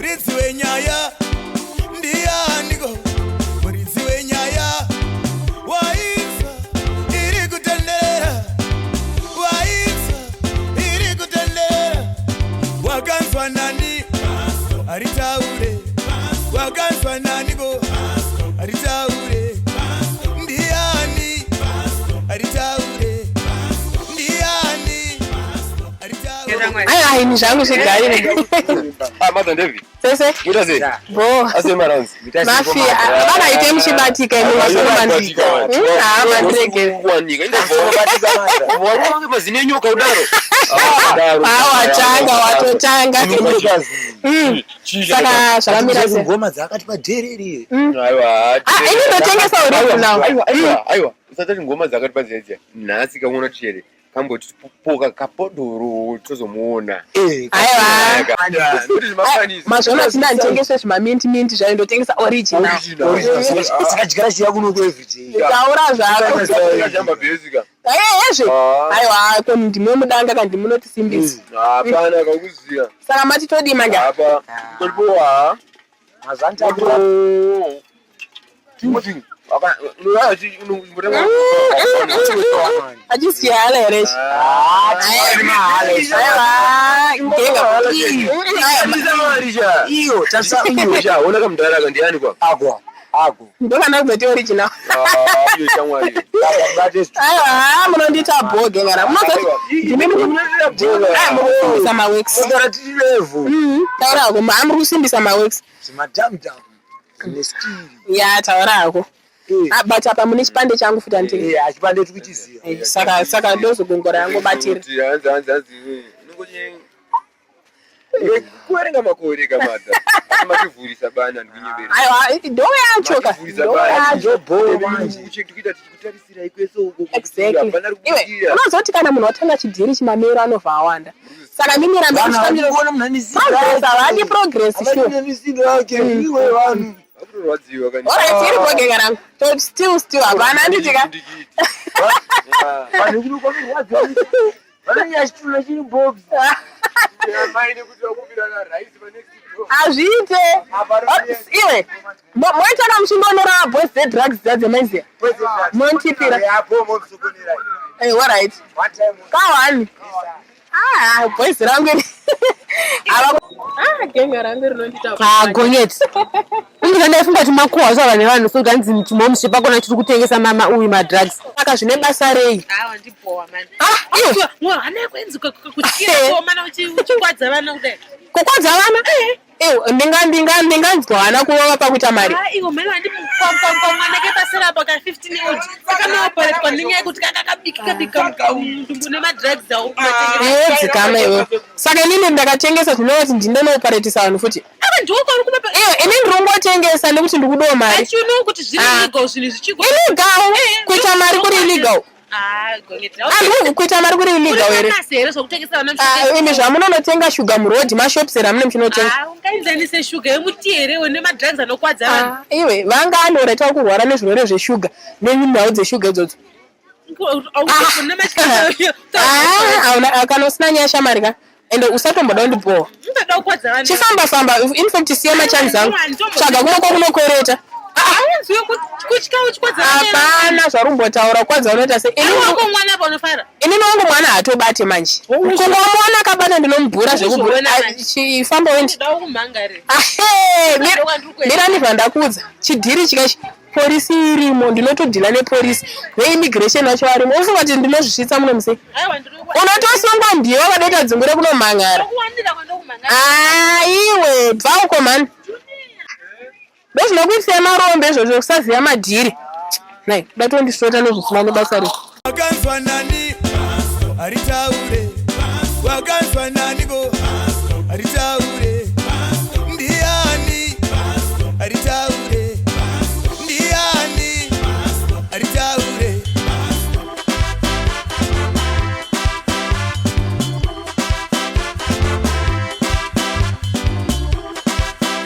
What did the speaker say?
Muridzi wenyaya ndianiko? Muridzi wenyaya wainzwa iri kutenderera, wainzwa iri kutenderera. Wakanzwa nani aritaure? Wakanzwa naniko aritaure? Ndiani aritaure? Ndiani aritaure? Aiwa, ini zvangu zvigari. Ah, Mother David. Sese. Muita sei? Bo. Asi marounds. Mafia. Bana ite muchibatika imi masoro. Ah, mandiregere. Kuwanika. Waruwa mazino enyoka kudaro. Ah, watanga, watotanga. Saka zvakamira sei? Ngoma dzakati padherere. Aiwa. Ah, ini ndotengesa original. Aiwa, aiwa, aiwa. Usatati ngoma dzakati padziya. Nhasi kamuona chere. Kamboti poka kapodoro tozomuona. Aiwa. Nekuti zvimafanisi. Mazuva ano nditengese zvimaminti minti zvayo, ndotengesa original. Sakadyara chiya kunoku everyday. Taura zvako. Jamba basic. Ezve. Ah. Aiwa, ko ndimwe mudanga ka, ndimunotisimbisa. Hapana kakuziya. Saka mati todii manje? Apa. Kolipo. Mazantakura. Achisihala here ichi? Aiwa, genga. Iyo tasa iyo. Ona kamudhara ndiani kwa? Agwa. Agwa. Ndokana kuzoti original. Iyo shamwari. Akabate. Aiwa, munondiita bho, genga ra. Munozoti ndimi muri kusimbisa maworks. Saka tiri level. Taura hako, muri kusimbisa maworks. Zvimadam dam. Zvine skiri. Ya, taura hako. Ah, but apa mune chipande changu futi, anditi? Eh, achipande tikuchiziva. Saka ndozogongora yangobatira. Hanzi hanzi hanzi. Kuverenga makore kamata. Mativhurisa bana, ndikunyebera. Aiwa, ndo yacho ka. Ndo yacho. Kuita tichikutarisirai kwese uko. Exactly. Iwe unozoti kana munhu watanga chidhiri, chimamero anovha awanda. Saka mimi rambe Kuona munhu ane progress, havadi progress, sure. Misindo yake iwe vanhu. Akutorwadziwa kani. Alright, iri bhogenga rangu. So still hapana, anditika. Vanhu kuno kwanorwadziwa. Vanenge chitula chiri box. Mai nekuti vakumbirana rice pa next door. Hazviite. Iwe moita kana muchindonora boys dzedrugs dza dzemaiziya montipira. Yapo mokusokonera. Alright. One time. Kawani. Ah, boys rangu iri. Ah, genga rangu rinondita. Ah, gonyeti. Indika ndaifunga kuti makuhwa zvava nevanhu, so kuti hanzi chimomushe pakona chiri kutengesa mama uyu madrugs. Saka zvine basa rei? Awa, ndibhowa mani. Ah, iwe. Hana kwenzi kutyira mana uchikwadza vana kudai. Kukwadza vana? Ewe, ndinganzwa hana kuvava pakuita mari. Ah, iwo mhani wandimukwamwana kepasera apa ka 15 odd kakanoperetwa nenyaya yekuti kakakabikika bika mudumbu nemadrugs awo. Iwe dzikama iwe. Saka inini ndakatengesa, zvinova kuti ndinonooparetisa vanhu futi? Ava ndiwo kwauri kumapa. Iwe, ini ndiri kungotengesa nekuti ndikudawo mari. But you know kuti zviri Ah. legal, zvinhu zvichiko. Illegal? Kuita mari kuri illegal? Ah, gonyeti. Anhu, kuita mari kuri illegal here? Uri here zvokutengesa vana? Ah, imi zvamunonotenga shuga murodhi, mashops here amune muchinotenga? Ah, ungaenzanise shuga yemuti here nemadrugs anokwadza vanhu? Ah, iwe, vanga anoraita kurwara nezvirwere zveshuga nenhau dzeshuga idzodzo. Ah, kana usina nyaya, shamari ka, ende usatomboda kundibhowa. Ungada kukwadza vanhu. Chifamba famba. In fact, siya machanzi angu, tsvaga kumwe kwakunokwereta. Aunzwe kutya uchikwadza vana. Hapana zvarumbotaura, kwadza unoita sei? Wako mwana panofara. Inini wangu mwana haatobate manje. Kungomuona akabata, ndinomubhura zvekubhura. Uzviona manje. Chifamba wendi. Ndida kumhangare. Ahe, Ndiko. Mirani, zvandakuudza, chidhiri chikaichi, polisi irimo, ndinotodhila nepolisi, veimmigration vacho varimo. Ufunga kuti ndinozvisvitsa muno musei? Aiwa, Unotosungwa, ndiwe wakadoita dzungu rekunomhangara. ndinokuwandira kwandokumhangara. Aiwe, bva uko mani, ndozvinokuitisa marombe izvozvo, kusaziva madhiri. Nai, datondisvota nezvisina nebasa rei. Wakanzwa nani aritaure? Wakanzwa naniko aritaure?